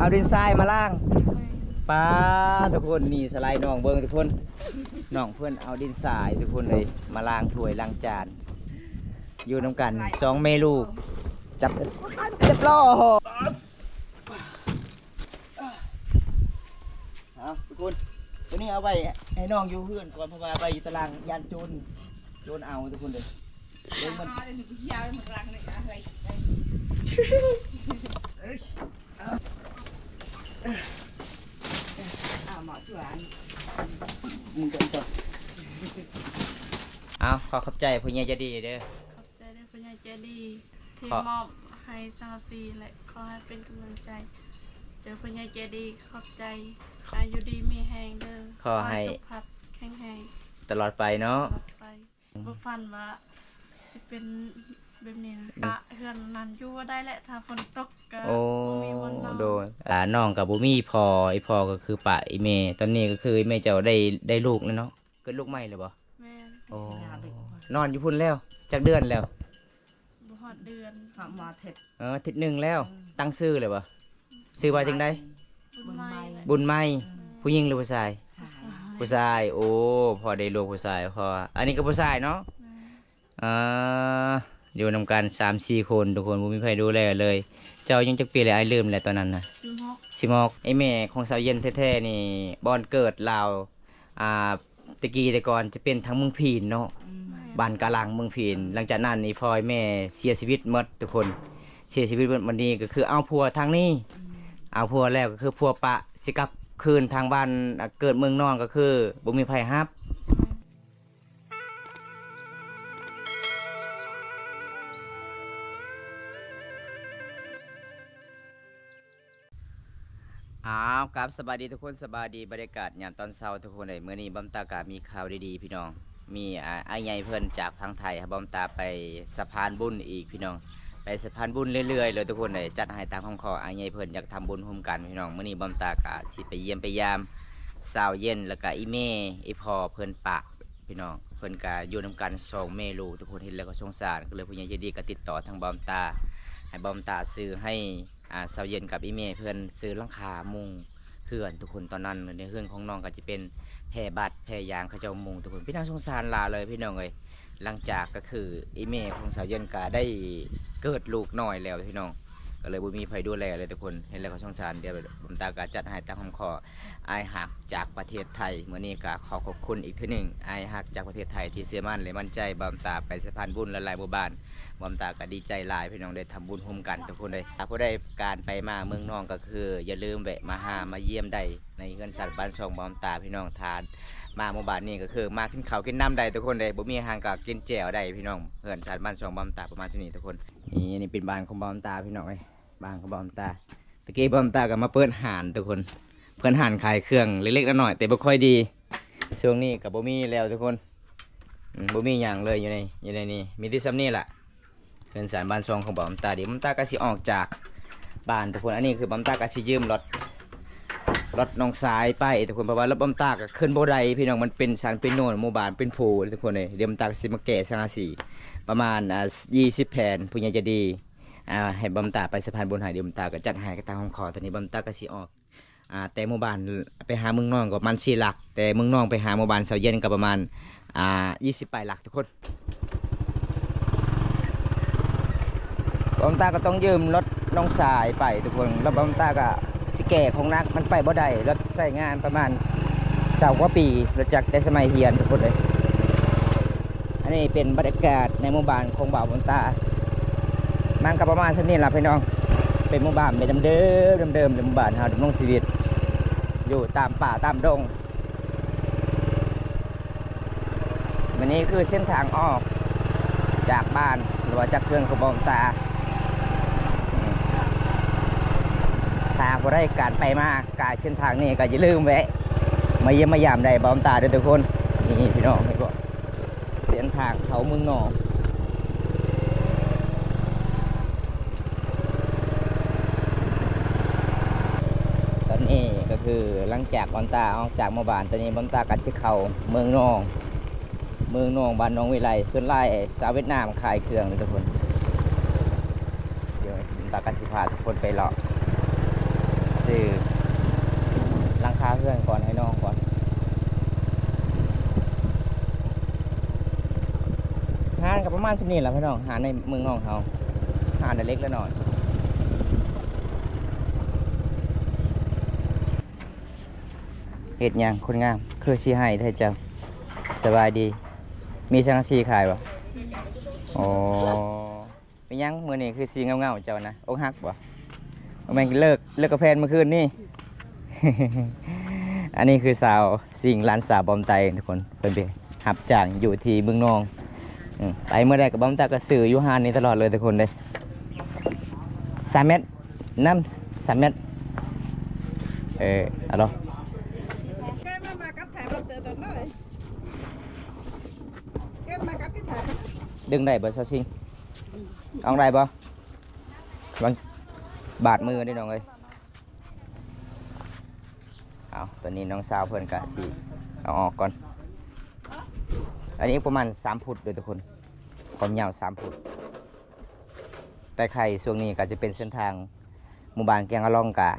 ເອົາດິນຊາຍມາລ້າງ. ປາດ ທຸກຄົນ ນີ້ສະໄລນ້ອງເບິ່ງທຸກຄົນ ນ້ອງເພິ່ນເອົາດິນຊາຍທຸກຄົນເອີຍ ມາລ້າງຖ້ວຍລ້າງຈານ ຢູ່ນຳກັນສອງແມ່ລູກ ຈັບ ຈັບລໍ້. ເອົາທຸກຄົນ ໂຕນີ້ເອົາໄວ້ໃຫ້ນ້ອງຢູ່ເຮືອນກ່ອນ ເພາະວ່າໄວ້ຢູ່ຕາລ່າງຢ້ານໂຈນ ໂຈນເອົາທຸກຄົນເດີ. ເບິ່ງມັນ ເອົາ ຂໍຂອບໃຈຜູ້ໃຫຍ່ໃຈດີເດີ. ຂອບໃຈເດີຜູ້ໃຫຍ່ໃຈດີທີ່ ຂໍ ມອບໃຫ້ສັງກະສີ ແລະ ຂໍໃຫ້ເປັນກຳລັງໃຈເດີຜູ້ໃຫຍ່ໃຈດີ. ຂອບໃຈ ອາ ຢູ່ດີມີແຮງເດີ ຂໍໃຫ້ ໃຫ້ສຸຂະພາບແຂງແຮງຕະຫຼອດໄປເນາະ ຕະຫຼອດໄປ. ບໍ່ຝັນວ່າຊິເປັນແບບນີ້ນະ ກະເຮືອນນັ້ນຢູ່ບໍ່ໄດ້ແຫຼະ ຖ້າຝົນຕົກກະ ໂອ້ ບໍ່ມີບ່ອນນອນ. ໂດຍ ອ່າ ນ້ອງກະບໍ່ມີພໍ່ ອີ່ພໍ່ກະຄືປະອີ່ແມ່. ຕອນນີ້ກະຄືອີ່ແມ່ເຈົ້າໄດ້ ໄດ້ລູກແລ້ວເນາະ ເກີດລູກໃໝ່ແລ້ວບໍ່? ແມ່ນ. ໂອ້ ນອນຢູ່ພຸ້ນແລ້ວ ຈັກເດືອນແລ້ວ? ບໍ່ຮອດເດືອນ ຫາມາທິດ ເອີ ທິດໜຶ່ງແລ້ວ. ອືມ ຕັ້ງຊື່ແລ້ວບໍ່? ຊື່ວ່າຈັ່ງໃດ? ບຸນໃໝ່. ບຸນໃໝ່. ອືມ ຜູ້ຍິງຫຼືຜູ້ຊາຍ? ຜູ້ຊາຍ. ຜູ້ຊາຍ. ໂອ້ ພໍໄດ້ລູກຜູ້ຊາຍ ພໍ ອັນນີ້ກະຜູ້ຊາຍເນາະ. ແມ່ນ. ອ່າ ຢູ່ນຳກັນສາມສີ່ຄົນທຸກຄົນ ບໍ່ມີໃຜດູແລເລີຍ. ເຈົ້າອາຍຸຈັກປີແລ້ວ? ອ້າຍລືມແລ້ວຕອນນັ້ນນະ. ສິບຫົກ. ສິບຫົກ. ໄອ້ແມ່ຂອງສາວເຢັນແທ້ໆນີ້ ບ່ອນເກີດລາວ ອ່າ ແຕ່ກີ້ແຕ່ກ່ອນຈະເປັນທາງເມືອງພີນເນາະ. ອືມ ບ້ານກາຫຼັງເມືອງພີນ. ຫຼັງຈາກນັ້ນອີ່ພໍ່ອີ່ແມ່ເສຍຊີວິດໝົດທຸກຄົນ ເສຍຊີວິດໝົດ. ບັດນີ້ກະຄືເອົາຜົວທາງນີ້. ອືມ ເອົາຜົວແລ້ວກະຄືຜົວປະ ຊິກັບຄືນທາງບ້ານ ອາ ເກີດເມືອງນອນ ກະຄືບໍ່ມີໃຜຮັບ. ອ້າວ ກາບສະບາຍດີທຸກຄົນ ສະບາຍດີ ບັນຍາກາດຍາມຕອນເຊົ້າທຸກຄົນເອີຍ. ມື້ນີ້ບອມຕາກະມີຂ່າວດີໆພີ່ນ້ອງ ມີ ອາ ອ້າຍໃຫຍ່ເພິ່ນຈາກຝັ່ງໄທ ໃຫ້ບອມຕາໄປສະພານບຸນອີກພີ່ນ້ອງ ໄປສະພານບຸນເລື້ອຍໆເລີຍທຸກຄົນເອີຍ. ຈັດໃຫ້ຕາມຄຳຂໍ ອ້າຍໃຫຍ່ເພິ່ນຢາກທຳບຸນຮ່ວມກັນພີ່ນ້ອງ. ມື້ນີ້ບອມຕາກະຊິໄປຢ້ຽມໄປຢາມສາວເຢັນ ແລ້ວກະອີ່ແມ່ອີ່ພໍ່ເພິ່ນປະ ພີ່ນ້ອງ ເພິ່ນກະຢູ່ນຳກັນສອງແມ່ລູກທຸກຄົນ ເຫັນແລ້ວກະສົງສານ ກະເລີຍຜູ້ໃຫຍ່ໃຈດີກະຕິດຕໍ່ທາງບອມຕາ ໃຫ້ບອມຕາຊື້ໃຫ້ ອາ ສາວເຢັນກັບອີ່ແມ່ເພິ່ນຊື້ຫຼັງຄາມຸງເຮືອນທຸກຄົນ. ຕອນນັ້ນໃນເຮືອນຂອງນ້ອງກະຈະເປັນແພບາດແພຢາງເຂົາເຈົ້າມຸງທຸກຄົນ ພີ່ນ້ອງ ສົງສານຫຼາຍເລີຍພີ່ນ້ອງເອີຍ. ຫຼັງຈາກກະຄືອີ່ແມ່ຂອງສາວເຢັນກະໄດ້ເກີດລູກນ້ອຍແລ້ວພີ່ນ້ອງ ກະເລີຍບໍ່ມີໃຜດູແລເລີຍທຸກຄົນ ເຫັນແລ້ວກະສົງສານ. ດຽວບອມຕາກະຈັດໃຫ້ຕາມຄຳຂໍ ອ້າຍຮັກຈາກປະເທດໄທ. ມື້ນີ້ກະຂໍຂອບຄຸນອີກເທື່ອໜຶ່ງ ອ້າຍຮັກຈາກປະເທດໄທທີ່ເຊື່ອໝັ້ນ ແລະ ໝັ້ນໃຈບອມຕາໄປສະພານບຸນຫຼາຍໆໝູ່ບ້ານ. ບອມຕາກະດີໃຈຫຼາຍພີ່ນ້ອງ ໄດ້ທຳບຸນຮ່ວມກັນທຸກຄົນເລີຍ. ຖ້າຜູ້ໃດການໄປມາເມືອງນອນກະຄືຢ່າລືມແວະມາຫາມາຢ້ຽມໄດ້ໃນເຮືອນຊານບ້ານຊ່ອງບອມຕາພີ່ນ້ອງ. ຖ້າມາໝູ່ບ້ານນີ້ກະຄືມາກິນເຂົ້າກິນນ້ຳໄດ້ທຸກຄົນເລີຍ ບໍ່ມີຫຍັງກະກິນແຈ່ວໄດ້ພີ່ນ້ອງ. ເຮືອນຊານບ້ານຊ່ອງບອມຕາປະມານຊ່ວງນີ້ທຸກຄົນ. ນີ້ ນີ້ເປັນບ້ານຂອງບອມຕາພີ່ນ້ອງເອີຍ ບ້ານຂອງບອມຕາ. ຕະກີ້ບອມຕາກະມາເປີດຮ້ານທຸກຄົນ ເປີດຮ້ານຂາຍເຄື່ອງເລັກໆນ້ອຍໆ ແຕ່ບໍ່ຄ່ອຍດີ ຊ່ວງນີ້ກະບໍ່ມີແລ້ວທຸກຄົນ. ອືມ ບໍ່ມີຫຍັງເລີຍຢູ່ໃນ ຢູ່ໃນນີ້ ມີແຕ່ຊ່ຳນີ້ລະ ເຮືອນຊານບ້ານຊ່ອງຂອງບອມຕາ. ດຽວບອມຕາກະຊິອອກຈາກບ້ານທຸກຄົນ. ອັນນີ້ຄືບອມຕາກະຊິຢືມລົດ ລົດນ້ອງຊາຍໄປທຸກຄົນ ເພາະວ່າລົດບອມຕາກະຂຶ້ນບໍ່ໄດ້ພີ່ນ້ອງ ມັນເປັນສັນເປັນໂນນ ໝູ່ບ້ານເປັນພູທຸກຄົນເອີຍ. ດຽວບອມຕາກະຊິມາແກ່ສັງກະສີປະມານ ອາ ຊາວແຜ່ນ ຜູ້ໃຫຍ່ໃຈດີ ອາ ໃຫ້ບອມຕາໄປສະພານບຸນໃຫ້. ດຽວບອມຕາກະຈັດໃຫ້ກະຕາມຄຳຂໍ. ຕອນນີ້ບອມຕາກະຊິອອກ ອາ ແຕ່ໝູ່ບ້ານໄປຫາເມືອງນອນກະປະມານສີ່ຫຼັກ ແຕ່ເມືອງນອນໄປຫາໝູ່ບ້ານສາວເຢັນກະປະມານ ອາ ຊາວປາຍຫຼັກທຸກຄົນ. ບອມຕາກະຕ້ອງຢືມລົດນ້ອງຊາຍໄປທຸກຄົນ ແລ້ວບອມຕາກະຊິແກ່ຂອງໜັກ ມັນໄປບໍ່ໄດ້ ລົດໃຊ້ງານປະມານຊາວກວ່າປີ ລົດຈັກແຕ່ສະໄໝຮຽນທຸກຄົນເອີຍ. ອັນນີ້ເປັນບັນຍາກາດໃນໝູ່ບ້ານຂອງບ່າວບຸນຕາ ມັນກະປະມານສ່ຳນີ້ລະພີ່ນ້ອງ ເປັນໝູ່ບ້ານແບບເດີມໆ ເດີມໆ ໝູ່ບ້ານເຮົາດຳລົງຊີວິດຢູ່ຕາມປ່າຕາມດົງ. ອັນນີ້ຄືເສັ້ນທາງອອກຈາກບ້ານ ຫຼືວ່າຈາກເຮືອນຂອງບ່າວບຸນຕາ. ຖ້າຜູ້ໃດການໄປມາກາຍເສັ້ນທາງນີ້ກະຢ່າລືມແວະມາຢ້ຽມມາຢາມໄດ້ບ່າວບຸນຕາເດີທຸກຄົນ. ນີ້ພີ່ນ້ອງເຫັນບໍ່? ເສັ້ນທາງເຂົ້າເມືອງນອນ. ຕອນນີ້ກະຄືຫຼັງຈາກບອນຕາອອກຈາກໝູ່ບ້ານ ຕອນນີ້ບອນຕາກະຊິເຂົ້າເມືອງນອນ ເມືອງນອນ ບ້ານໜອງວິໄລ. ສ່ວນຫຼາຍຊາວຫວຽດນາມຂາຍເຄື່ອງເດີທຸກຄົນ. ດຽວບອນຕາກະຊິພາທຸກຄົນໄປເລາະເຊ ຊື້ຫຼັງຄາເຮືອນກ່ອນໃຫ້ນ້ອງກ່ອນ. ຮ້ານກໍປະມານສ່ຳນີ້ລະພີ່ນ້ອງ, ຮ້ານໃນເມືອງນອງເຮົາ, ຮ້ານເລັກໆນ້ອຍໆ. ເຮັດຫຍັງຄົນງາມ ຄືຊິໄຫ້ແທ້ເຈົ້າ? ສະບາຍດີ. ມີສັງກະສີຂາຍບໍ່? ອໍ ເປັນຫຍັງມື້ນີ້ຄືຊິເຫງົາໆເຈົ້ານະ? ອົກຫັກບໍ່? ບໍ່ແມ່ນເລີກ ເລີກກັບແຟນມື້ຄືນນີ້. ອັນນີ້ຄືສາວສິງ ຫຼານສາວບອມຕາເອງທຸກຄົນ, ເພິ່ນໄປຮັບຈ້າງຢູ່ທີ່ເມືອງນອງ. ອືມ ໄປເມື່ອໃດກໍບອມຕາກໍຊື້ຢູ່ຮ້ານນີ້ຕະຫຼອດເລີຍທຸກຄົນເດ້. ສາມແມັດ ນຳ ສາມແມັດ. ເອີ ເອົາເນາະ. ດຶງໄດ້ບໍ່ສາວສິງ? ອອກໄດ້ບໍ່? ມັນບາດມືເດ້ນ້ອງເອີຍ. ເອົາ ຕອນນີ້ນ້ອງສາວເພິ່ນກະຊິເອົາອອກກ່ອນ. ອັນນີ້ປະມານສາມຟຸດເດີ້ທຸກຄົນ, ຄວາມຍາວສາມຟຸດ. ແຕ່ໄຄຊ່ວງນີ້ກໍຈະເປັນເສັ້ນທາງໝູ່ບ້ານແກ້ງອາລອງ ກະ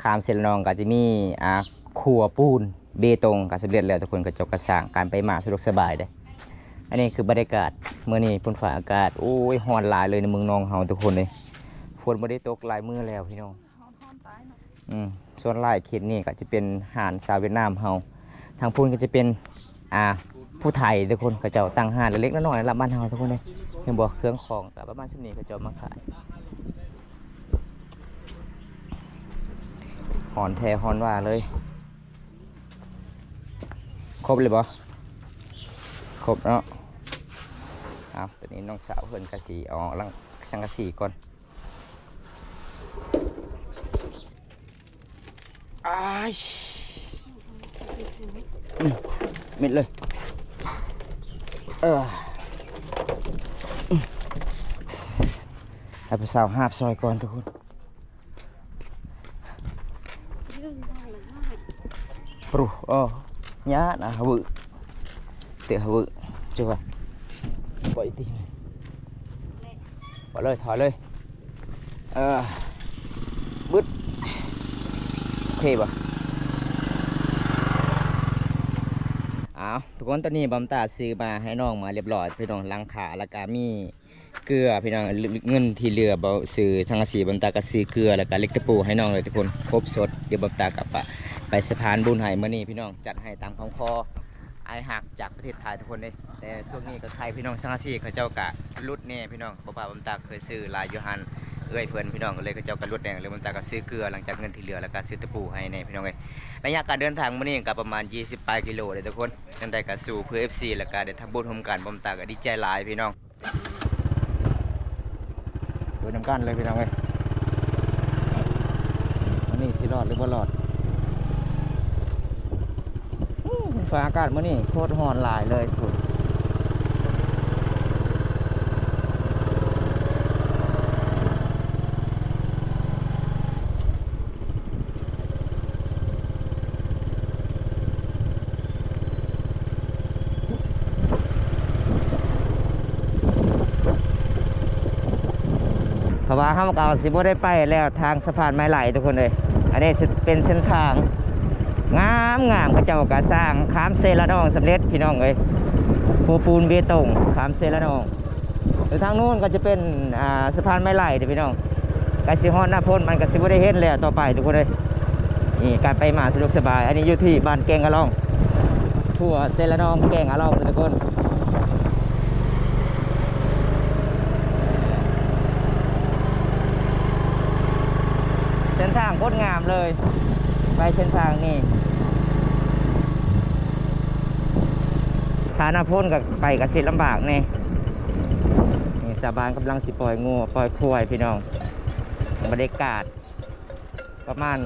ຂ້າມເຊລະນອງ ກໍຈະມີ ອ່າ ຂົວປູນເບຕົງກໍສຳເລັດແລ້ວທຸກຄົນ, ເຂົາເຈົ້າກໍສ້າງ ການໄປມາສະດວກສະບາຍເດ້. ອັນນີ້ຄືບັນຍາກາດມື້ນີ້, ຝົນຟ້າອາກາດ ໂອ້ຍ ຮ້ອນຫຼາຍເລີຍໃນເມືອງນອງເຮົາທຸກຄົນເດ້. ຝົນບໍ່ໄດ້ຕົກຫຼາຍມື້ແລ້ວພີ່ນ້ອງ. ອືມ ສ່ວນຫຼາຍເຂດນີ້ກໍຈະເປັນຮ້ານຊາວຫວຽດນາມເຮົາ, ທາງພຸ້ນກໍຈະເປັນ ອ່າ ຜູ້ໄທທຸກຄົນ, ເຂົາເຈົ້າຕັ້ງຮ້ານເລັກໆນ້ອຍໆລະບ້ານເຮົາທຸກຄົນເດ້. ເຫັນບໍ່ ເຄື່ອງຂອງກໍປະມານສ່ຳນີ້ ເຂົາເຈົ້າມາຂາຍ. ຮ້ອນແທ້ຮ້ອນວ່າເລີຍ. ຄົບເລີຍບໍ່? ຄົບເນາະ. ເອົາ ຕອນນີ້ນ້ອງສາວເພິ່ນກໍຊິເອົາຫຼັງສັງກະສີກ່ອນ. ອ້າຍ ອືມ ມິດເລີຍ. ເອີ ອືມ ໃຫ້ຜູ້ສາວຫາບຊ່ອຍກ່ອນທຸກຄົນ. ປຣູ ເອີ ຍານະ ຫະວື ເຕະຫະວື ຈຸວ່າ ບໍ່ອີກຕິ ບໍ່ເລີຍ ຖອຍເລີຍ. ເອີ ບຶດ ໂອເຄບໍ່? ອ້າວ ທຸກຄົນ ຕອນນີ້ບອມຕາຊື້ມາໃຫ້ນ້ອງມາລຽບລ້ອຍ ພີ່ນ້ອງ ຫຼັງຄາ ແລ້ວກະມີເກືອ ພີ່ນ້ອງ ເງິນທີ່ເຫຼືອບໍ່ຊື້ສັງກະສີ ບອມຕາກະຊື້ເກືອ ແລ້ວກະເຫຼັກຕະປູໃຫ້ນ້ອງເລີຍທຸກຄົນ ຄົບສົດ. ດຽວບອມຕາກະປະ ໄປສະພານບຸນໃຫ້ມື້ນີ້ ພີ່ນ້ອງ ຈັດໃຫ້ຕາມຄຳຂໍອ້າຍຮັກຈາກປະເທດໄທທຸກຄົນເດ້. ແຕ່ຊ່ວງນີ້ກໍໄຄ ພີ່ນ້ອງ ສັງກະສີເຂົາເຈົ້າກະຫຼຸດແດ່ ພີ່ນ້ອງ ເພາະວ່າບອມຕາເຄີຍຊື້ຫຼາຍຢູ່ຫັ້ນ ເອື້ອຍເພິ່ນ ພີ່ນ້ອງ ກໍເລີຍເຂົາເຈົ້າກໍຫຼຸດແດ່ ເລີຍບອມຕາກໍຊື້ເກືອ ຫຼັງຈາກເງິນທີ່ເຫຼືອ ແລ້ວກໍຊື້ຕະປູໃຫ້ແດ່ ພີ່ນ້ອງເອີຍ. ໄລຍະການເດີນທາງມື້ນີ້ກໍປະມານຊາວປາຍກິໂລເດ້ທຸກຄົນ, ຈັ່ງໃດກໍສູ້ເພື່ອເອັຟຊີ ແລ້ວກໍໄດ້ທຳບຸນຮ່ວມກັນ ບອມຕາກໍດີໃຈຫຼາຍ ພີ່ນ້ອງ. ໄປນຳກັນເລີຍ ພີ່ນ້ອງເອີຍ ມື້ນີ້ຊິລອດຫຼືບໍ່ລອດ. ອູ້ ຟ້າອາກາດມື້ນີ້ໂຄດຮ້ອນຫຼາຍເລີຍພຸ້ນ. ເພາະວ່າເຮົາກໍຊິບໍ່ໄດ້ໄປແລ້ວ ທາງສະພານໄມ້ໄຫຼທຸກຄົນເອີຍ. ອັນນີ້ຊິເປັນເສັ້ນທາງງາມໆ ເຂົາເຈົ້າກໍສ້າງຂ້າມເຊລະນອງສຳເລັດ ພີ່ນ້ອງເອີຍ, ໂຄປູນເບຕົງ ຂ້າມເຊລະນອງ. ຢູ່ທາງໂນ້ນກໍຈະເປັນ ອ່າ ສະພານໄມ້ໄຫຼເດ້ພີ່ນ້ອງ. ໃກ້ຊິຮອດໜ້າໂພນ ມັນກໍຊິບໍ່ໄດ້ເຫັນແລ້ວຕໍ່ໄປທຸກຄົນເອີຍ. ນີ້ ການໄປມາສະດວກສະບາຍ. ອັນນີ້ຢູ່ທີ່ບ້ານແກ້ງອາລອງ ຂົວເຊລະນອງແກ້ງອາລອງເດີທຸກຄົນ. ເສັ້ນທາງໂຄດງາມເລີຍ ໄປເສັ້ນທາງນີ້. ຖ້າໜ້າຝົນກໍໄປກໍຊິລຳບາກແດ່. ນີ້ຊາວບ້ານກຳລັງຊິປ່ອຍງົວປ່ອຍຄວາຍພີ່ນ້ອງ. ບັນຍາກາດປະມານ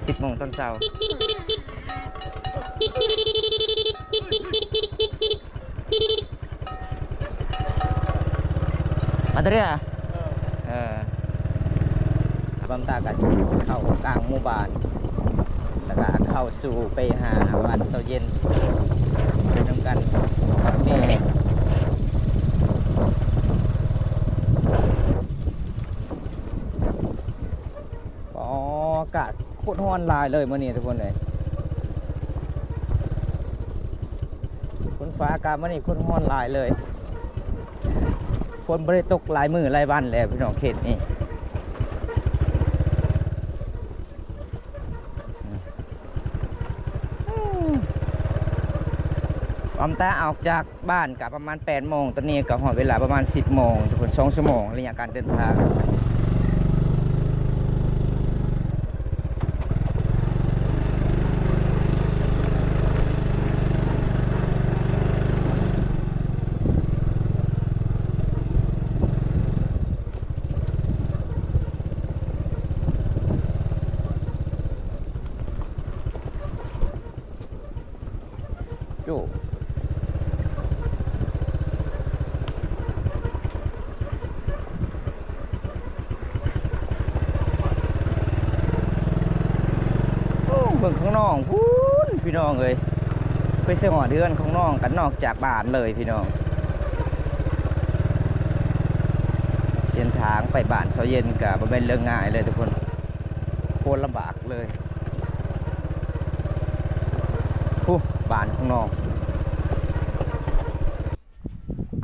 ສິບໂມງຕອນເຊົ້າ. ມາເຕເຣຍ ເອີ ບຳຕາກະຊິເຂົ້າກາງໝູ່ບ້ານ ແລ້ວກະເຂົ້າສູ່ໄປຫາບ້ານເຊົາເຢັນ ໄປນຳກັນກັບແມ່. ອໍ ກາດໂຄດຮ້ອນຫຼາຍເລີຍມື້ນີ້ທຸກຄົນເອີຍ. ຝົນຟ້າອາກາດມື້ນີ້ໂຄດຮ້ອນຫຼາຍເລີຍ. ຝົນບໍ່ໄດ້ຕົກຫຼາຍມື້ຫຼາຍວັນແລ້ວພີ່ນ້ອງເຂດນີ້. ອອມຕາອອກຈາກ ບ້ານກະປະມານແປດໂມງ ຕອນນີ້ກະຮອດເວລາປະມານສິບໂມງ ທຸກຄົນ ສອງຊົ່ວໂມງໄລຍະການເດີນທາງ. ໂອ້ ໂອ້ ເບິ່ງຂ້າງນອກພຸ້ນພີ່ນ້ອງເອີຍ ໄປຊິຮອດເຮືອນຂອງນ້ອງກະນອກຈາກບ້ານເລີຍພີ່ນ້ອງ. ເສັ້ນທາງໄປບ້ານເຊົາເຢັນກະບໍ່ແມ່ນເລື່ອງງ່າຍເລີຍທຸກຄົນ ໂຄດລຳບາກເລີຍ. ພຸ້ນ ບ້ານຂອງນ້ອງ.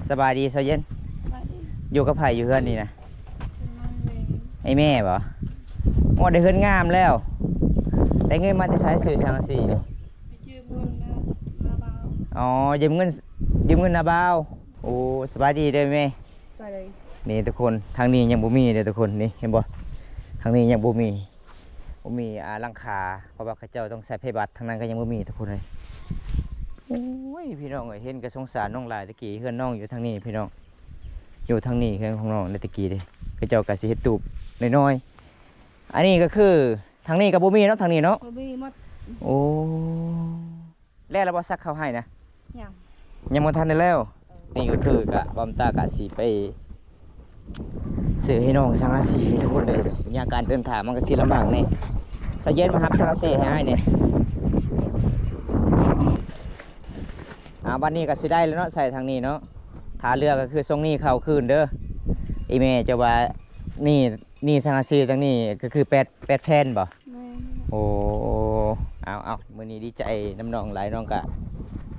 ສະບາຍດີ ສາວເຢັນ. ສະບາຍດີ. ຢູ່ກັບໃຜຢູ່ເຮືອນນີ້ນະ? ຢູ່ນຳແມ່. ໄອ້ແມ່ບໍ? ໂອ້ ໄດ້ເຮືອນງາມແລ້ວ. ໄດ້ເງິນມາແຕ່ໃສຊື້ສັງກະສີນີ້? ໄປຢືມເງິນນາ ນາບ່າວ. ອໍ ຢືມເງິນ ຢືມເງິນນາບ່າວ. ໂອ້ ສະບາຍດີເດີແມ່. ສະບາຍດີ. ນີ້ທຸກຄົນ ທາງນີ້ຍັງບໍ່ມີເດີທຸກຄົນ ນີ້ເຫັນບໍ່? ທາງນີ້ຍັງບໍ່ມີ. ບໍ່ມີ ອ່າ ຫຼັງຄາ ເພາະວ່າເຂົາເຈົ້າຕ້ອງໃຊ້ໄຟບັດ ທາງນັ້ນກໍຍັງບໍ່ມີທຸກຄົນເອີຍ. ໂອ້ຍ ພີ່ນ້ອງເອີຍ ເຫັນກໍສົງສານນ້ອງຫຼາຍ. ແຕ່ກີ້ເຮືອນນ້ອງຢູ່ທາງນີ້ພີ່ນ້ອງ ຢູ່ທາງນີ້ເຮືອນຂອງນ້ອງແຕ່ກີ້ເດ້ ເຂົາເຈົ້າກໍຊິເຮັດຕູບນ້ອຍໆ. ອັນນີ້ກໍຄືທາງນີ້ກໍບໍ່ມີເນາະ ທາງນີ້ເນາະ ບໍ່ມີໝົດ. ໂອ້ ແລ້ວລະບໍ່ ສັກເຂົ້າໄຮ່ນະ? ຍັງ ຍັງບໍ່ທັນໄດ້ແລ້ວ. ນີ້ກໍຄືກະ ບອມຕາກະຊິໄປຊື້ໃຫ້ນ້ອງສັງກະສີທຸກຄົນເດີ. ຍາກການເດີນທາງມັນກໍຊິລຳບາກແດ່. ສາວເຢັນມາຮັບສັງກະສີໃຫ້ອ້າຍແດ່. ອ່າ ບັດນີ້ກໍຊິໄດ້ແລ້ວເນາະ ໃສ່ທາງນີ້ເນາະ. ຖ້າເຫຼືອກໍຄືຊ່ວງນີ້ເຂົ້າຄືນເດີ. ອີແມ່ເຈົ້າວ່ານີ້ ນີ້ສັງກະສີທາງນີ້ກໍຄືແປດ ແປດແຜ່ນບໍ? ແມ່ນ. ໂອ້ ເອົາໆ ມື້ນີ້ດີໃຈນຳນ້ອງຫຼາຍ ນ້ອງກະ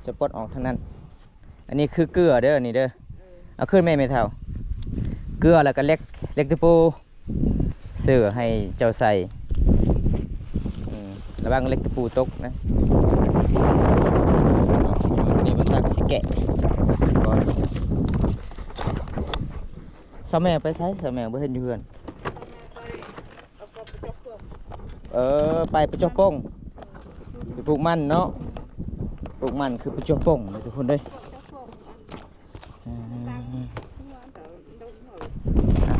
ຈະປົດອອກທາງນັ້ນ. ອັນນີ້ຄືເກືອເດີ ນີ້ເດີ. ເອີ ເອົາຄືນແມ່ ແມ່ເຖົ້າ ເກືອ ແລ້ວກະເຫຼັກ ເຫຼັກຕະປູ ຊື້ໃຫ້ເຈົ້າໃສ່. ອືມ ລະວັງເຫຼັກຕະປູຕົກນະ. ນີ້ມັນຕັກຊິແກະກ່ອນ. ສາວແມ່ໄປໃສ? ສາວແມ່ບໍ່ເຫັນຢູ່ເຮືອນ. ເອີ ໄປປະຈົວໂປ່ງ ໄປປູກມັນເນາະ. ປູກມັນຄືປະຈົວໂປ່ງເດີທຸກຄົນເດີ.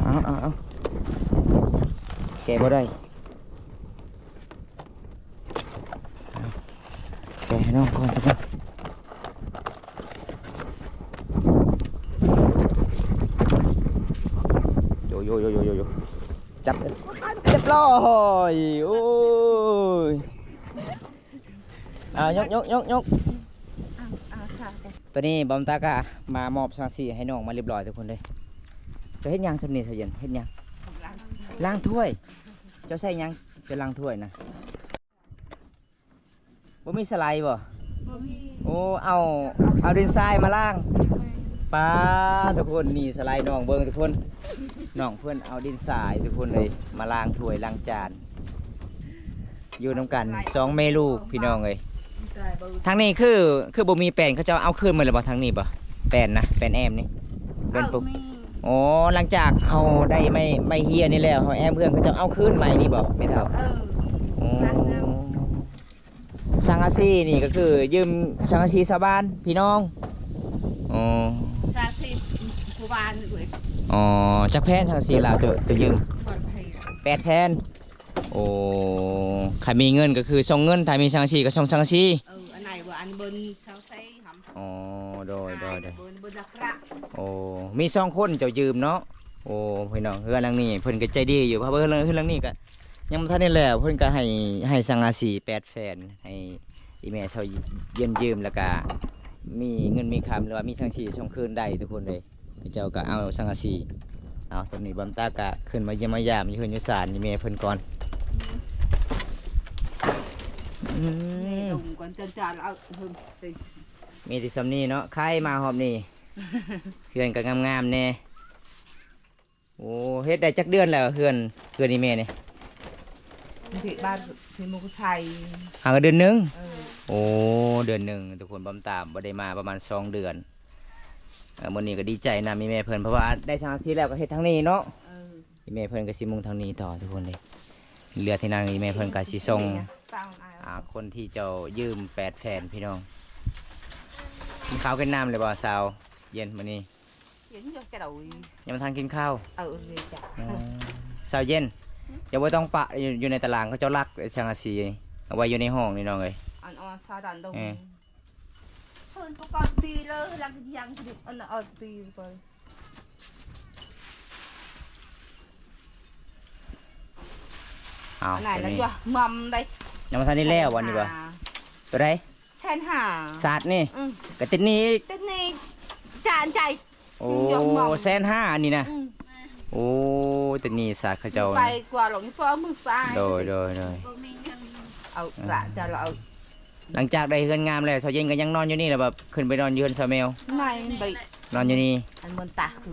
ເອົາ ເອົາ ເອົາ ແກະບໍ່ໄດ້. ແກະໃຫ້ນ້ອງກ່ອນທຸກຄົນ. ໂຢ ໂຢ ໂຢ ໂຢ ໂຢ ໂຢ ຈັບ ຮຽບຮ້ອຍ. ໂອ້ຍ ເອົາ ຍົກ ຍົກ ຍົກ ຍົກ. ເອົາ ເອົາ ຕອນນີ້ບອມຕາກະມາມອບສັງກະສີໃຫ້ນ້ອງມາຮຽບຮ້ອຍທຸກຄົນເດີ. ເຈົ້າເຮັດຫຍັງ ຕອນນີ້ສາວເຢັນ ເຮັດຫຍັງ? ລ້າງຖ້ວຍ. ເຈົ້າໃຊ້ຫຍັງ ເຈົ້າລ້າງຖ້ວຍນະ? ບໍ່ມີສະໄລບໍ່? ບໍ່ມີ. ໂອ້ ເອົາ ເອົາດິນຊາຍມາລ້າງ. ແມ່ນ. ປາດ ທຸກຄົນ ນີ້ສະໄລນ້ອງເບິ່ງທຸກຄົນ ນ້ອງເພິ່ນເອົາດິນຊາຍທຸກຄົນເອີຍ ມາລ້າງຖ້ວຍລ້າງຈານ ຢູ່ນຳກັນສອງແມ່ລູກພີ່ນ້ອງເອີຍ. ທາງນີ້ຄື ຄືບໍ່ມີແປນ ເຂົາເຈົ້າເອົາຄືນໝົດແລ້ວບໍ່? ທາງນີ້ບໍ່ ແປນນະ ແປນແອ້ມນີ້ ແປນປຸກ. ອໍ ຫຼັງຈາກເຮົາໄດ້ໄມ້ ໄມ້ເຮຍນີ້ແລ້ວ ເຮົາແອ້ມເຮືອນ ເຂົາເຈົ້າເອົາຄືນໃໝ່ນີ້ບໍ່ແມ່ເຖົ້າ? ເອີ ໂອ້ ສັງກະສີນີ້ກໍຄືຢືມສັງກະສີຊາວບ້ານພີ່ນ້ອງ. ອໍ ສັງກະສີຜູ້ບ້ານເອີຍ. ອໍ ຈັກແຜ່ນສັງກະສີລາວ ໂຕ ໂຕຢືມ? ແປດແຜ່ນ. ແປດແຜ່ນ. ໂອ້ ຄັນມີເງິນກໍຄືສົ່ງເງິນ ຖ້າມີສັງກະສີກໍສົ່ງສັງກະສີ. ເອີ ອັນໃດບໍ່ ອັນເບິ່ງສັງກະສີ. ອໍ ໂດຍ ໂດຍ ໂດຍ. ໂອ້ ມີສອງຄົນເຈົ້າຢືມເນາະ. ໂອ້ ພີ່ນ້ອງ ເຮືອນຫຼັງນີ້ເພິ່ນກໍໃຈດີຢູ່ ເພາະວ່າເຮືອນ ເຮືອນຫຼັງນີ້ກໍຍັງບໍ່ທັນໄດ້ແລ້ວ ເພິ່ນກໍໃຫ້ ໃຫ້ສັງກະສີແປດແຜ່ນ ໃຫ້ອີແມ່ເຊົາຢ້ຽມຢືມ ແລ້ວກໍມີເງິນມີຄຳ ຫຼືວ່າມີສັງກະສີສົ່ງຄືນໄດ້ທຸກຄົນເລີຍ. ເຂົາເຈົ້າກໍເອົາສັງກະສີ. ເອົາ ຕອນນີ້ບອມຕາກໍຂຶ້ນມາຢ້ຽມມາຢາມຢູ່ເຮືອນຢູ່ຊານອີແມ່ເພິ່ນກ່ອນ. ອືມ ແມ່ລົງກ່ອນ ຈານເອົາເພິ່ນໄປ ມີແຕ່ຊ່ຳນີ້ເນາະ ໄຄມາຮອບນີ້ ເຮືອນກໍງາມໆແດ່. ໂອ້ ເຮັດໄດ້ຈັກເດືອນແລ້ວ ເຮືອນ ເຮືອນອີ່ແມ່ນີ້? ເຮັດບ້ານເປັນໝູ່ໄທ ຫາກໍເດືອນໜຶ່ງ. ເອີ ໂອ້ ເດືອນໜຶ່ງທຸກຄົນ ບຳຕາບໍ່ໄດ້ມາປະມານສອງເດືອນ. ເອີ ມື້ນີ້ກໍດີໃຈນຳອີ່ແມ່ເພິ່ນ ເພາະວ່າໄດ້ສັງກະສີແລ້ວກໍເຮັດທາງນີ້ເນາະ. ເອີ ອີ່ແມ່ເພິ່ນກໍຊິມຸງທາງນີ້ຕໍ່ທຸກຄົນເດ້. ເຫຼືອທີ່ນັ້ນອີ່ແມ່ເພິ່ນກໍຊິສົ່ງ ອ່າ ຄົນທີ່ເຈົ້າຢືມແປດແຜ່ນ ພີ່ນ້ອງ. ກິນເຂົ້າກິນນ້ຳແລ້ວບໍ່ສາວເຢັນມື້ນີ້? ເຫັນຢູ່ຈະໂດຍ ຍັງບໍ່ທັນກິນເຂົ້າ. ເອີ ເລີຍຈ້ະ. ອືມ ສາວເຢັນ ເຈົ້າບໍ່ຕ້ອງປະຢູ່ ຢູ່ໃນຕາລາງ ເຂົາເຈົ້າລັກສັງກະສີ ເອົາໄວ້ຢູ່ໃນຫ້ອງນີ້ນ້ອງເອີຍ. ອັນ ອໍ ສາດັນດົງ ເອີ ເພິ່ນປະກອບດີເລີຍ ລັກຍັງດີ ອັນ ເອົາດີໄປ. ເອົາ ອັນນັ້ນ ຕົວນີ້ ລະຢູ່ມັມໄດ໋ ຍັງບໍ່ທັນໄດ້ແລ້ວອັນນີ້ບໍ່? ຕົວໃດ? ແສນຫ້າ ສາດນີ້. ອືມ ກໍຕິດໜີ້ອີກ ຕິດໜີ້ ຈານໃຈ. ໂອ້ ແສນຫ້າອັນນີ້ນະ. ອືມ ໂອ້ ຕິດໜີ້ສາດເຂົາເຈົ້າ ໄປກວ່າຫຼອງ ພໍມືໄປ. ໂດຍ ໂດຍ ໂດຍ ບໍ່ມີເງິນ ເອົາກະຈະເອົາ. ຫຼັງຈາກໄດ້ເຮືອນງາມແລ້ວ ສາວເຢັນກໍຍັງນອນຢູ່ນີ້ ຫຼືວ່າຂຶ້ນໄປນອນຢູ່ເຮືອນສາວແມວ? ນອນຢູ່ນີ້ ອັນມັນຕາຄື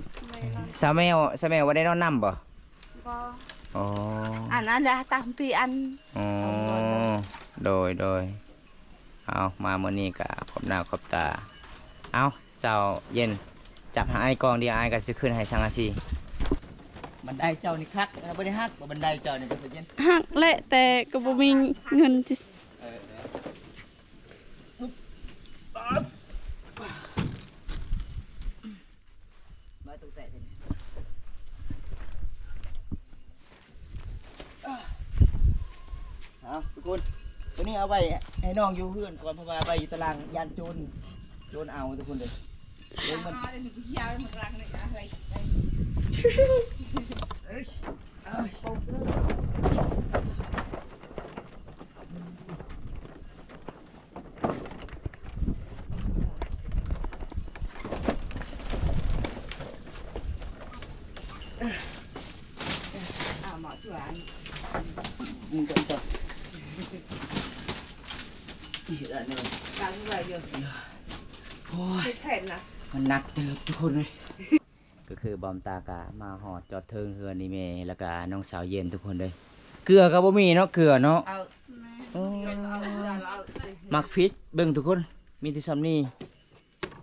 ສາວແມວ ສາວແມວບໍ່ໄດ້ນອນນຳບໍ່? ບໍ່. ອໍ ອັນນັ້ນລະຕາມປີອັນ. ອໍ ໂດຍ ໂດຍ. ເອົາ ມາມື້ນີ້ກະຂອບໜ້າຂອບຕາ. ເອົາ ສາວເຢັນ ຈັບໃຫ້ອ້າຍກ້ອງເດ ອ້າຍກໍຊິຂຶ້ນໃຫ້ສັງກະສີ. ບັນໄດເຈົ້ານີ້ຄັກ ເອີ ບໍ່ໄດ້ຫັກບໍ່ ບັນໄດເຈົ້ານີ້ ສາວເຢັນ? ຫັກແຫຼະ ແຕ່ກໍບໍ່ມີເງິນ. ເອີ ເອີ ມາ ຕົງແຕະເປັນ ເອົາ ທຸກຄົນ ຕົວນີ້ເອົາໄວ້ໃຫ້ນ້ອງຢູ່ເຮືອນກ່ອນ ເພາະວ່າໄວ້ຢູ່ຕາລາງຢ້ານໂຈນ ໂຈນເອົາ ທຸກຄົນເດີ. ເບິ່ງມັນ ໂອ້ຍ ມັນໜັກເຕີບທຸກຄົນເອີຍ. ກໍຄືບ່າວຕາກະມາຮອດຈອດເທິງເຮືອນອີ່ແມ່ ແລ້ວກະນ້ອງສາວເຢັນທຸກຄົນເດີ. ເກືອກໍບໍ່ມີເນາະ ເກືອເນາະ. ເອົາ ໂອ້ ເກືອເອົາ ເກືອເອົາ ມັກຜິດເບິ່ງທຸກຄົນ ມີແຕ່ຊ່ຳນີ້.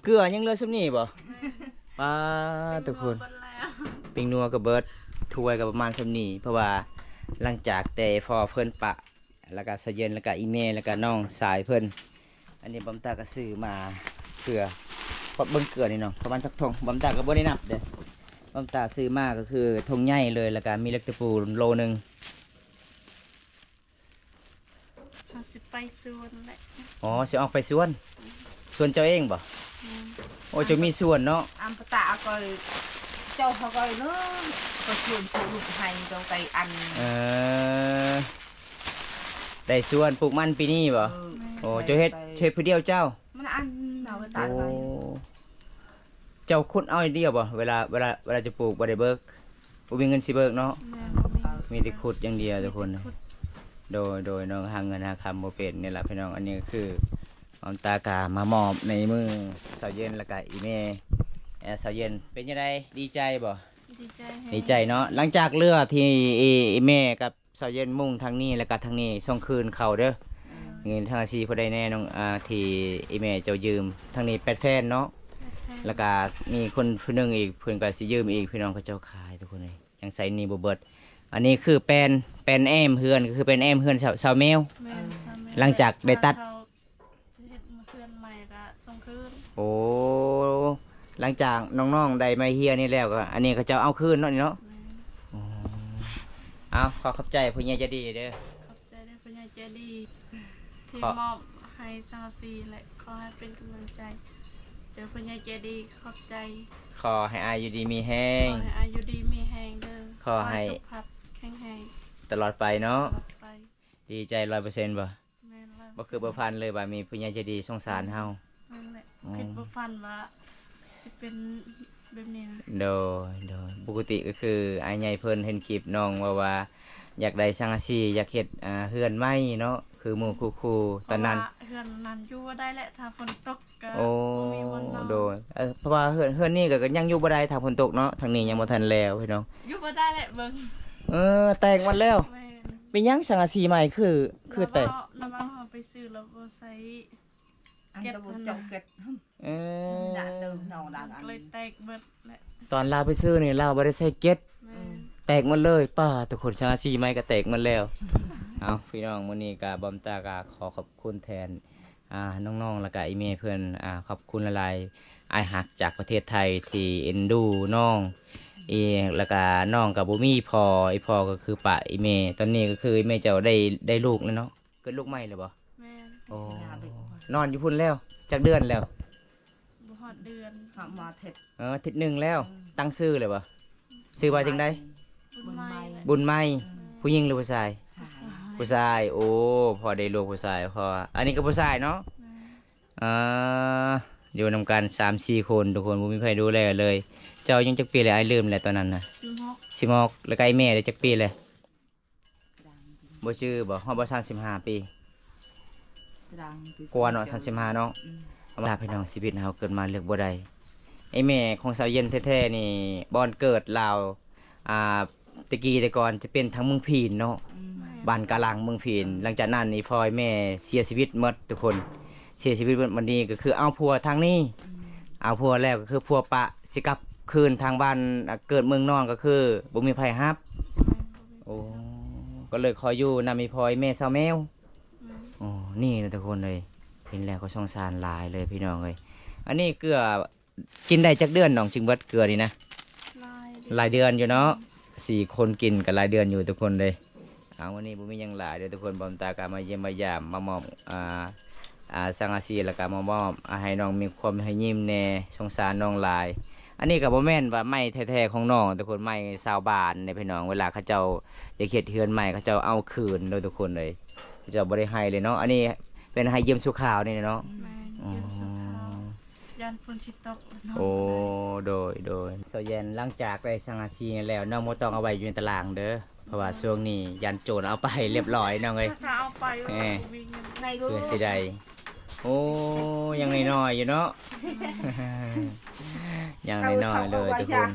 ເກືອຍັງເຫຼືອຊ່ຳນີ້ບໍ່? ປາດ ທຸກຄົນ ແປ້ງນົວກໍເບິດ ຖ້ວຍກໍປະມານຊ່ຳນີ້ ເພາະວ່າຫຼັງຈາກແຕ່ພໍ່ເພິ່ນປະ ແລ້ວກະສາວເຢັນ ແລ້ວກະອີ່ແມ່ ແລ້ວກະນ້ອງຊາຍເພິ່ນ. ອັນນີ້ບ່າວຕາກໍຊື້ມາເກືອ ເບິ່ງເກືອນີ້ເນາະ ປະມານຈັກຖົງ ບ່າວຕາກໍບໍ່ໄດ້ນັບເດ້. ບ່າວຕາຊື້ມາກໍຄືຖົງໃຫຍ່ເລີຍ ແລ້ວກະມີເຫຼັກຕະປູໂລໜຶ່ງ. ເຮົາຊິໄປສວນແຫຼະ. ອໍ ຊິອອກໄປສວນ ສວນເຈົ້າເອງບໍ່? ແມ່ນ. ໂອ້ ເຈົ້າມີສວນເນາະ. ອຳປະຕະກໍເຈົ້າເຂົາກໍເນາະ ກໍຊວນປູກລູກໄຮ່ເຈົ້າໄປອັນ. ເອີ ໄດ້ສວນປູກມັນປີນີ້ບໍ່? ເອີ ໂອ້ ເຈົ້າເຮັດ ເຮັດຜູ້ດຽວເຈົ້າ? ມັນອັນເອົາໄປຕາກໄວ້. ໂອ້ ເຈົ້າຂຸດເອົາດຽວບໍ່? ເວລາ ເວລາ ເວລາຈະປູກບໍ່ໄດ້ເບີກ ບໍ່ມີເງິນຊິເບີກເນາະ. ແມ່ນ ບໍ່ມີ ມີແຕ່ຂຸດຢ່າງດຽວທຸກຄົນ. ແມ່ນແຕ່ຂຸດ. ໂດຍ ໂດຍ ນ້ອງຫາເງິນຫາຄຳບໍ່ເປັນນີ້ລະພີ່ນ້ອງ. ອັນນີ້ກໍຄືນ້ອງຕາກະມາມອບໃນມືສາວເຢັນ ແລ້ວກະອີ່ແມ່. ເອີ ສາວເຢັນ ເປັນຈັ່ງໃດ ດີໃຈບໍ່? ດີໃຈແຮງ ດີໃຈເນາະ. ຫຼັງຈາກເຫຼືອທີ່ອີ່ແມ່ກັບ ສາວເຢັນມຸງທາງນີ້ ແລ້ວກະທາງນີ້ສົ່ງຄືນເຂົາເດີ. ເງິນທາງອາຊີຜູ້ໃດແນ່ນ້ອງ ອ່າ ທີ່ອີ່ແມ່ເຈົ້າຢືມ ທາງນີ້ແປດແຜ່ນເນາະ. ແປດແຜ່ນ. ແລ້ວກະມີຄົນຜູ້ໜຶ່ງອີກ ເພິ່ນກະຊິຢືມອີກ ພີ່ນ້ອງເຂົາເຈົ້າຂາຍທຸກຄົນເອີຍ ຍັງໃຊ້ໜີ້ບໍ່ເບິດ. ອັນນີ້ຄືແປນ ແປນແອ້ມເຮືອນ ກໍຄືແປນແອ້ມເຮືອນສາວ ສາວແມວ. ແມ່ນ ສາວແມວ. ຫຼັງຈາກໄດ້ຕັດ ເຮົາເຮັດເຮືອນໃໝ່ກະສົ່ງຄືນ. ໂອ້ ຫຼັງຈາກນ້ອງໆໄດ້ມາເຮຍນີ້ແລ້ວ ກໍອັນນີ້ເຂົາເຈົ້າເອົາຄືນເນາະ ນີ້ເນາະ. ແມ່ນ. ໂອ້ ເອົາ ຂໍຂອບໃຈຜູ້ໃຫຍ່ໃຈດີເດີ. ຂອບໃຈເດີຜູ້ໃຫຍ່ໃຈດີທີ່ມອບໃຫ້ສັງກະສີ ແລະ ຂໍໃຫ້ເປັນກຳລັງໃຈເດີຜູ້ໃຫຍ່ໃຈດີ. ຂອບໃຈ. ຂໍໃຫ້ອ້າຍຢູ່ດີມີແຮງ. ຂໍໃຫ້ອ້າຍຢູ່ດີມີແຮງເດີ. ຂໍໃຫ້ສຸຂະພາບແຂງແຮງຕະຫຼອດໄປເນາະ. ຕະຫຼອດໄປ. ດີໃຈຮ້ອຍເປີເຊັນບໍ່? ແມ່ນ ບໍ່ຄິດບໍ່ຝັນເລີຍວ່າມີຜູ້ໃຫຍ່ໃຈດີສົງສານເຮົາ. ແມ່ນແຫຼະ. ອໍ ຄິດບໍ່ຝັນວ່າຊິເປັນແບບນີ້ນະ. ໂດຍ ໂດຍ. ປົກກະຕິກໍຄືອ້າຍໃຫຍ່ເພິ່ນເຫັນຄລິບນ້ອງເວົ້າວ່າ ຢາກໄດ້ສັງກະສີ ຢາກເຮັດ ອ່າ ເຮືອນໃໝ່ເນາະ ຄືໝູ່ຄູ່ຄູຕອນນັ້ນ. ເພາະວ່າເຮືອນນັ້ນຢູ່ບໍ່ໄດ້ແຫຼະ ຖ້າຝົນຕົກກໍ ໂອ້ ບໍ່ມີບ່ອນນອນ. ໂດຍ ເອີ ເພາະວ່າເຮືອນ ເຮືອນນີ້ກໍ ກໍຍັງຢູ່ບໍ່ໄດ້ ຖ້າຝົນຕົກເນາະ. ທາງນີ້ຍັງບໍ່ທັນແລ້ວພີ່ນ້ອງ ຢູ່ບໍ່ໄດ້ແຫຼະເບິ່ງ. ເອີ ແຕກໝົດແລ້ວ. ແມ່ນ. ເປັນຫຍັງສັງກະສີໃໝ່ຄື ຄືແຕກ? ລາວເວົ້າ ລາວເວົ້າເຮົາໄປຊື້ແລ້ວບໍ່ໃສ່ ອັນ ເກັດ ຕະບົນ ຫັ້ນນະ ເຈົ້າເກັດ ເອີ ມັນດາເຕີມເນາະ ດາງອັນ ກໍເລີຍແຕກເບິດແຫຼະ. ຕອນລາວໄປຊື້ນີ້ ລາວບໍ່ໄດ້ໃສ່ເກັດ. ແມ່ນ. ແຕກໝົດເລີຍ. ປ້າ ທຸກຄົນ ສັງກະສີໃໝ່ກໍແຕກໝົດແລ້ວ. ເອົາ ພີ່ນ້ອງ ມື້ນີ້ກໍບອມຕາກໍຂໍຂອບຄຸນແທນ ອ່າ ນ້ອງໆ ແລ້ວກໍອີ່ແມ່ເພິ່ນ ອ່າ ຂອບຄຸນຫຼາຍໆ ອ້າຍຮັກຈາກປະເທດໄທທີ່ເອັນດູນ້ອງ ອີ ແລ້ວກໍນ້ອງກໍບໍ່ມີພໍ່ ອີ່ພໍ່ກໍຄືປະອີ່ແມ່. ຕອນນີ້ກໍຄືອີ່ແມ່ເຈົ້າໄດ້ ໄດ້ລູກແລ້ວເນາະ? ເກີດລູກໃໝ່ແລ້ວບໍ່? ແມ່ນ. ໂອ້ ນອນຢູ່ພຸ້ນແລ້ວ ຈັກເດືອນແລ້ວ? ບໍ່ຮອດເດືອນ ຫາມາທິດ. ເອີ ທິດໜຶ່ງແລ້ວ. ອືມ. ຕັ້ງຊື່ແລ້ວບໍ່? ຊື່ວ່າຈັ່ງໃດ? ບຸນໃໝ່. ບຸນໃໝ່. ອືມ. ຜູ້ຍິງຫຼືຜູ້ຊາຍ? ຜູ້ຊາຍ. ຜູ້ຊາຍ. ໂອ້ ພໍໄດ້ລູກຜູ້ຊາຍ ພໍ ອັນນີ້ກໍຜູ້ຊາຍເນາະ. ແມ່ນ. ອ່າ ຢູ່ນຳກັນສາມສີ່ຄົນ ທຸກຄົນ ບໍ່ມີໃຜດູແລເລີຍ. ເຈົ້າອາຍຸຈັກປີແລ້ວ? ອ້າຍລືມແລ້ວຕອນນັ້ນນະ. ສິບຫົກ. ສິບຫົກ. ແລ້ວກໍອ້າຍແມ່ເດ້ ຈັກປີແລ້ວ? ບໍ່ຈື່ບໍ່? ຮອດບໍ່ ສາມສິບຫ້າປີ? ກວ່າເນາະ ສາມສິບຫ້າເນາະ. ອືມ. ທຳມະດາພີ່ນ້ອງ ຊີວິດເຮົາເກີດມາເລືອກບໍ່ໄດ້. ອ້າຍແມ່ຂອງສາວເຢັນແທ້ໆນີ້ ບ່ອນເກີດລາວ ອ່າ ແຕ່ກີ້ແຕ່ກ່ອນຈະເປັນທາງເມືອງພີນເນາະ. ອືມ. ບ້ານກາຫຼັງ ເມືອງພີນ. ຫຼັງຈາກນັ້ນອີ່ພໍ່ອີ່ແມ່ເສຍຊີວິດໝົດ ທຸກຄົນ ເສຍຊີວິດໝົດ. ບັດນີ້ກໍຄືເອົາຜົວທາງນີ້. ອືມ. ເອົາຜົວແລ້ວກໍຄືຜົວປະ ຊິກັບຄືນທາງບ້ານ ອ່າ ເກີດເມືອງນອນ ກໍຄືບໍ່ມີໃຜຮັບ. ແມ່ນ. ໂອ້ ກໍເລີຍຂໍຢູ່ນຳອີ່ພໍ່ອີ່ແມ່ສາວແມວ. ແມ່ນ. ໂອ້ ນີ້ນະທຸກຄົນເອີຍ ເຫັນແລ້ວກໍສົງສານຫຼາຍເລີຍພີ່ນ້ອງເອີຍ. ອັນນີ້ເກືອກິນໄດ້ຈັກເດືອນນ້ອງຈຶ່ງເບິດເກືອນີ້ນະ? ຫຼາຍເດືອນ ຫຼາຍເດືອນຢູ່ເນາະ. ອືມ. ສີ່ຄົນກິນກໍຫຼາຍເດືອນຢູ່ທຸກຄົນເລີຍ. ເອົາ ມື້ນີ້ບໍ່ມີຫຍັງຫຼາຍເດີທຸກຄົນ ບອມຕາກໍມາຢ້ຽມມາຢາມ ມາມອບ ອ່າ ອ່າ ສັງກະສີ ແລ້ວກໍມາມອບ ອ່າ ໃຫ້ນ້ອງມີຄວາມໃຫ້ຍິ້ມແດ່ ສົງສານນ້ອງຫຼາຍ. ອັນນີ້ກໍບໍ່ແມ່ນວ່າໄມ້ແທ້ໆຂອງນ້ອງທຸກຄົນ ໄມ້ຊາວບ້ານເດ້ພີ່ນ້ອງ. ເວລາເຂົາເຈົ້າຢາກເຮັດເຮືອນໃໝ່ ເຂົາເຈົ້າເອົາຄືນເດີທຸກຄົນເອີຍ ເຂົາເຈົ້າບໍ່ໄດ້ໃຫ້ເລີຍເນາະ. ອັນນີ້ເປັນໃຫ້ຢືມຊົ່ວຄາວນີ້ເນາະ. ແມ່ນ. ອໍ ຢືມຊົ່ວຄາວ ຢ້ານຝົນຊິຕົກເນາະ. ໂອ້ ໂດຍ ໂດຍ ສາວແຢນ ຫຼັງຈາກໄດ້ສັງກະສີນີ້ແລ້ວ ນ້ອງບໍ່ຕ້ອງເອົາໄວ້ຢູ່ໃນຕາລ່າງເດີ ເພາະວ່າຊ່ວງນີ້ຢ້ານໂຈນເອົາໄປລຽບລ້ອຍນ້ອງເອີຍ. ຖ້າເອົາໄປ ເອີ ບໍ່ມີເງິນ ເພື່ອຊິໄດ້. ໂອ້ ຍັງນ້ອຍໆຢູ່ເນາະ ຍັງນ້ອຍໆເລີຍທຸກຄົນ.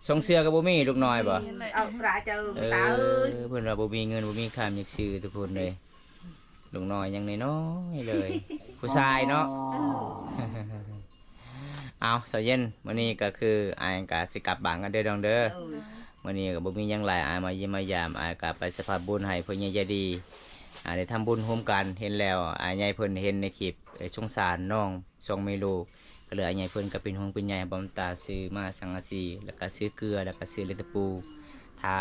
ຊົງເສື້ອກໍບໍ່ມີ ລູກນ້ອຍບໍ່? ເອົາປາເຈົ້າ ເອີ ຕາເອີຍ ເພິ່ນວ່າບໍ່ມີເງິນ ບໍ່ມີຄຳ ຢາກຊື້ທຸກຄົນເລີຍ. ລູກນ້ອຍຍັງນ້ອຍໆເລີຍ ຜູ້ຊາຍເນາະ. ເອີ ເອົາ ສາວເຢັນ ມື້ນີ້ກໍຄືອ້າຍກໍຊິກັບບ້ານກັນເດີນ້ອງເດີ. ໂດຍ. ມື້ນີ້ກໍບໍ່ມີຫຍັງຫຼາຍ ອ້າຍມາຢ້ຽມມາຢາມ ອ້າຍກໍໄປສະພາບບຸນໃຫ້ຜູ້ໃຫຍ່ໃຈດີ ອ່າ ໄດ້ທຳບຸນຮ່ວມກັນ. ເຫັນແລ້ວ ອ້າຍໃຫຍ່ເພິ່ນເຫັນໃນຄລິບ ເອີ ສົງສານນ້ອງສອງແມ່ລູກ ກໍເລີຍອ້າຍໃຫຍ່ເພິ່ນກໍເປັນຫ່ວງເປັນໃຍ ບອມຕາຊື້ມາສັງກະສີ ແລ້ວກໍຊື້ເກືອ ແລ້ວກໍຊື້ເຫຼັກຕະປູ. ຖ້າ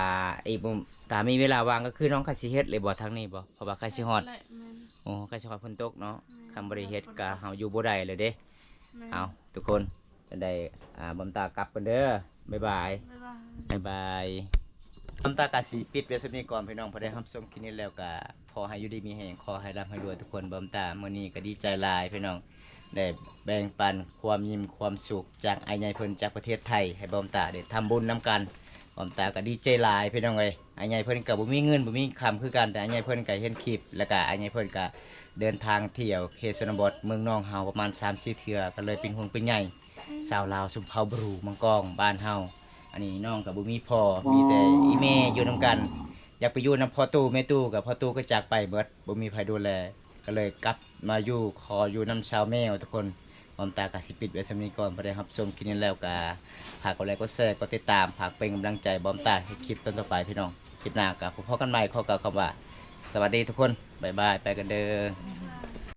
ອີກບໍ່ ຖ້າມີເວລາວ່າງກໍຄືນ້ອງກໍຊິເຮັດເລີຍບໍ່ ທາງນີ້ບໍ່? ເພາະວ່າໃກ້ຊິຮອດ. ແມ່ນ. ໂອ້ ໃກ້ຊິຮອດຝົນຕົກເນາະ. ແມ່ນ. ຄັນບໍ່ໄດ້ເຮັດກໍເຮົາຢູ່ບໍ່ໄດ້ເລີຍເດ້. ແມ່ນ. ເອົາ ທຸກຄົນ ຈັ່ງໃດ ອ່າ ບອມຕາກັບກ່ອນເດີ. ບາຍບາຍ. ບາຍບາຍ. ບາຍບາຍ. ບອມຕາກໍຊິປິດໄວ້ສ່ຳນີ້ກ່ອນພີ່ນ້ອງ ຜູ້ໃດຮັບຊົມຄລິບນີ້ແລ້ວກໍຂໍໃຫ້ຢູ່ດີມີແຮງ ຂໍໃຫ້ລ່ຳໃຫ້ລວຍທຸກຄົນ. ບອມຕາມື້ນີ້ກໍດີໃຈຫຼາຍພີ່ນ້ອງ ໄດ້ແບ່ງປັນຄວາມຍິ້ມຄວາມສຸກຈາກອ້າຍໃຫຍ່ເພິ່ນຈາກປະເທດໄທ ໃຫ້ບອມຕາໄດ້ທຳບຸນນຳກັນ. ບອມຕາກໍດີໃຈຫຼາຍພີ່ນ້ອງເອີຍ. ອ້າຍໃຫຍ່ເພິ່ນກໍບໍ່ມີເງິນບໍ່ມີຄຳຄືກັນ ແຕ່ອ້າຍໃຫຍ່ເພິ່ນກໍເຫັນຄລິບ ແລ້ວກໍອ້າຍໃຫຍ່ເພິ່ນກໍເດີນທາງທ່ຽວເຂດຊົນນະບົດເມືອງນອງເຮົາປະມານສາມສີ່ເທື່ອ ກໍເລີຍເປັນຫ່ວງເປັນໃຍຊາວລາວຊົນເຜົ່າບຣູມັງກອງບ້ານເຮົາ. ອັນນີ້ນ້ອງກໍບໍ່ມີພໍ່ ມີແຕ່ອີ່ແມ່ຢູ່ນຳກັນ ຢາກໄປຢູ່ນຳພໍ່ຕູ້ແມ່ຕູ້ ກໍພໍ່ຕູ້ກໍຈາກໄປເບິດ ບໍ່ມີໃຜດູແລ ກໍເລີຍກັບມາຢູ່ ຂໍຢູ່ນຳຊາວແມວທຸກຄົນ. ບອມຕາກໍຊິປິດໄວ້ສ່ຳນີ້ກ່ອນ ຜູ້ໃດຮັບຊົມຄລິບນີ້ແລ້ວກໍຝາກກົດໄລກົດແຊ ກົດຕິດຕາມ ຝາກເປັນກຳລັງໃຈບອມຕາເຮັດຄລິບຕອນຕໍ່ໄປພີ່ນ້ອງ. ຄລິບໜ້າກໍພົບກັນໃໝ່ ຂໍກ່າວຄຳວ່າ ສະຫວັດດີທຸກຄົນ ບາຍບາຍ ໄປກັນເດີ.